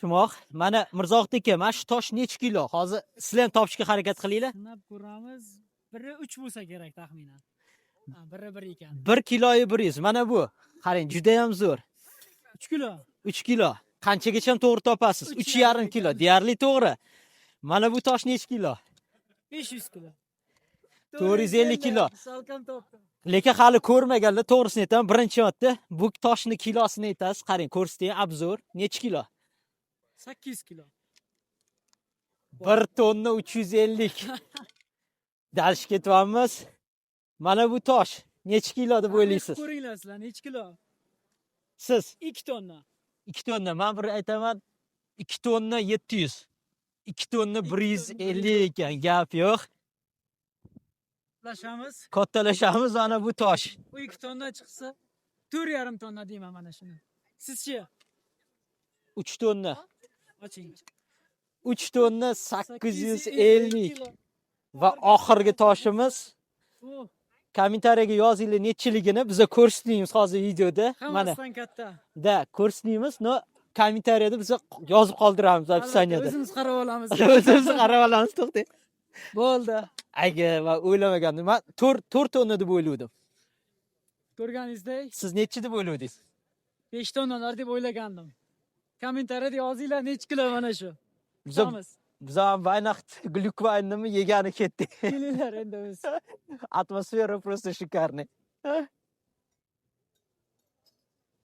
Topishmoq. Mana, Mirzohid aka, mana shu tosh necha kilo? Hozir sizlar ham topishga harakat qilinglar. Sinab ko'ramiz. Biri 3 bo'lsa kerak taxminan. Ha, biri 1 ekan. 1 kiloyu 100. Mana bu. Qarang, juda ham zo'r. 3 kilo. 3 kilo. Qanchagacha to'g'ri topasiz? Uch 3,5 yarim kilo. Deyarli to'g'ri. Mana bu tosh necha kilo? 500 kilo. 450 kilo. Salkam topdim. Lekin hali ko'rmaganlar, to'g'risini aytaman, birinchi marta bu toshni kilosini aytasiz. Qarang, ko'rsating, обзор. Necha kilo? 800 kilo. 1 tonna 350. Дальше ketyapmiz. Mana bu tosh necha kilo deb o'ylaysiz? Ko'ringlar sizlar, necha kilo? Siz? 2 tonna. 2 tonna. Men bir aytaman, 2 tonna 700. 2 tonna 150 ekan, gap yo'q. Lashamiz. Kattalashamiz, mana bu tosh. U 2 tonna chiqsa, 4,5 tonna deyman mana shuni. Sizchi? 3 tonna. Oching. 3 tonna 850. Kilo. Va oxirgi toshimiz. Oh, Kommentariyaga yozinglar nechiligini, biza ko'rsatmaymiz hozir videoda. Mana hammasidan katta. Да, ko'rsatmaymiz, но kommentariyada biza yozib qoldiramiz описание da. Albatta, o'zimiz qarab olamiz. O'zimiz qarab olamiz, to'xtang. Bo'ldi. Aka, man o'ylamagandim. Man 4 tonna deb o'ylovdim. Ko'rganingizdek, Siz nechi deb o'ylovdingiz? 5 tonnalar deb o'ylagandim. Kommentariyada yozinglar, necha kilo mana shu. Biza Kutamiz. Biza ham Weihnacht Glühweinni yegani ketdik. Kelinglar endi biz. Атмосфера просто шикарный.